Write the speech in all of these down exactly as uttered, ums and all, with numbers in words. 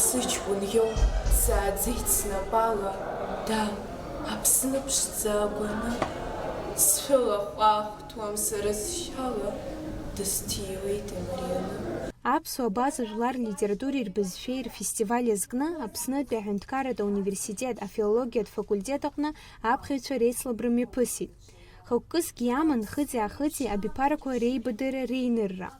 Сыҷкәын иоуп, дсааӡеит снапала, дад, Аԥсны ԥшӡа агәаны, сшәылахәаахәҭуам сара сшьала, дысҭиуеит имарианы. Аԥсуа база жәлар литературеи рбызшәеи рфестиваль иазкны Аԥснытәи аҳәынҭқарратә ауниверситет афилологиатә факультет аҟны аԥхьаҩцәа реицлабра мҩаԥысит. Хықәкысгьы иаман хыҵи-аахыҵи абиԥарақәа реибадырра, реинырра.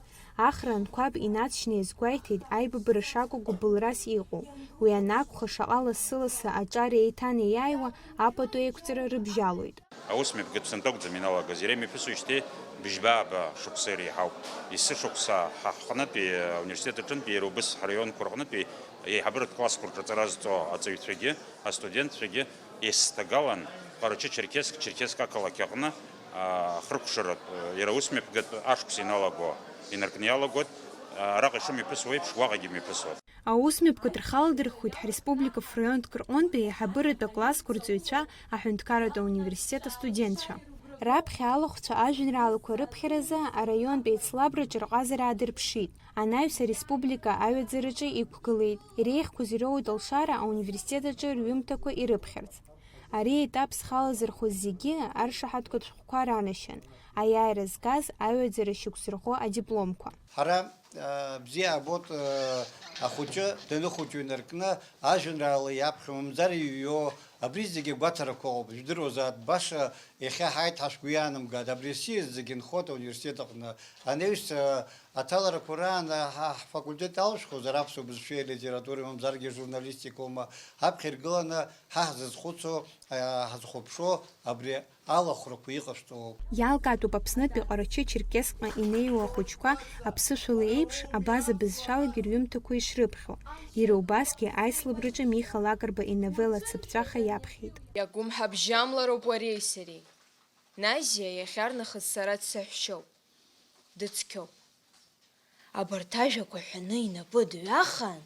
Ахра анқәаб инаҵшьны иазгәеиҭеит аибабара шакәу гәыбылрас иҟоу. Уи анакәха, шаҟа лассы-лассы аҿар еиҭанеиааиуа апату еиқәҵара рыбжьалоит. Аусмҩаԥгатә сынтәа акәӡам иналагаз, иара имҩаԥысуеижьҭеи быжьба-ааба шықәса иреиҳауп. Есышықәса ҳа ҳҟнытәи, ауниверситет аҿынтәи иара убас ҳараионқәа рҟнытәи аиҳабыратә классқәа рҿы аҵара зҵо аҵаҩцәагьы, астудентцәагьы еснагь Ҟарачы-Черкесск, Черкесск ақалақь аҟны, аа, хыркәшаратә, иара аусмҩаԥгатә ашықәс иналаго, инаркны иалагоит, араҟа ишымҩаԥысуа еиԥш, уаҟагьы имҩаԥысуа. Аусмҩаԥгатә рхаладырхәит ҳреспублика фраионтәык рҟынтәи аиҳабыратә аклассқәа рҵаҩцәа, аҳәынҭқарратә ауниверситет астудентцәа. Раԥхьа алахәцәа ажәеинраалақәа рыԥхьаразы араионтә еицлабраҿы рҟазара аадырԥшит. Анаҩс ареспублика аҩаӡараҿы иқәгылеит, иреиӷьқәаз ироуеит алшара ауниверситет аҿы рҩымҭақәа ирыԥхьарц. Ари аетап зхалазырхәыз зегьы аршаҳаҭгатә шәҟәқәа ранашьан, аиааира згаз аҩаӡара шьақәзырӷәӷәо адипломқәа. Ҳара, а, бзиа ҳбоит, а, ахәыҷы даныхәыҷу инаркны, ажәеинраала иаԥхьо, мамзар иҩуа, абри зегьы гәаҭарақәа ыҟоуп. Жәдыруазааит, баша иахьа ҳааит ҳәа шәгәы иаанамгааит, абри асиас зегьы нхоит ауниверситет аҟны. Анаҩс, а, аҭаларақәа раан, а, ҳа ҳфакультет алшәхозар, аԥсуа бызшәеи алитературеи, мамзаргьы ажурналистикоума, аԥхьа иргыланы ҳа ҳзызхәыцуа, а, ҳазхәаԥшуа абри алахәрақәа иҟашәҵо ауп. Иалкаатәуп Аԥснытәи Ҟарачы-Черкессҟа инеиуа ахәыҷқәа аԥсышәала еиԥш, абаза бызшәалагьы рҩымҭақәа ишрыԥхьо, иара убасгьы аицлабраҿы Миха Лакрба иновелла Цыԥҵәаха иаԥхьеит. Иагәымҳабжьамлароуп уареи сареи. Назиа иахьарнахыс сара дсаҳәшьоуп. Дыцқьоуп. Абарҭ ажәақәа ҳәаны инапы дҩахан,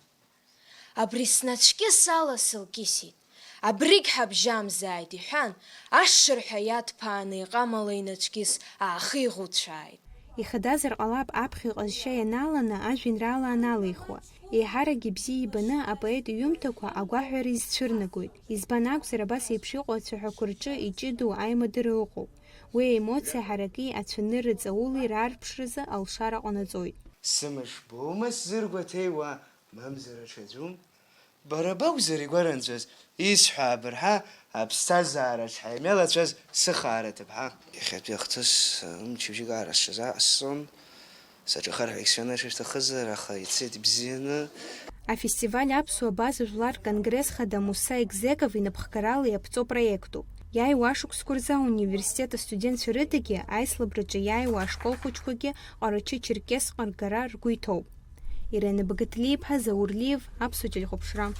абри снацәкьыс ала сылкьысит, абригь ҳабжьамзааит, иҳәан, ашырҳәа иаҭԥааны иҟамала инацәкьыс аахигәыцәааит. Ихадазар ҟалап аԥхьаҩ иҟазшьа ианаланы ажәеинраала аналихуа, еиҳарак ибзиа ибаны апоет иҩымҭақәа агәаҳәара изцәырнагоит. Избан акәзар, абас еиԥш иҟоу ацәаҳәақәа рҿы иҷыдоу аимадара ыҟоуп. Уи аемоциа ҳараки ацәанырра ҵаули раарԥшразы алшара ҟанаҵоит. Сымыш боума сзыргәаҭеиуа, мамзар аҽаӡәым? Бара бакәзар игәаранҵәаз, исҳәа абырҳа, аԥсҭазаара шҳаимҩалацәаз сыхаара ҭыԥҳа. Иахьатәи ахҭыс, мчыбжьык аара сҽазааҟасҵон. Саҿахар ҳәа егьсҳәан, шәышәҭахызар, аха ицеит ибзианы. Афестиваль Аԥсуа База Жәлар Конгресс Хада Муса Егзеков инапхгарала иаԥҵоу проектуп. Иааиуа ашықәсқәа рзы ауниверситет астудентцәа рыдагьы, аицлабраҿы иааиуа ашкол хәыҷқәагьы Ҟарачы-Черкессҟа ргара ргәы иҭоуп. Ирена Багаҭлиаԥҳа, Заур Лиев, Аԥсуа телехәаԥшра.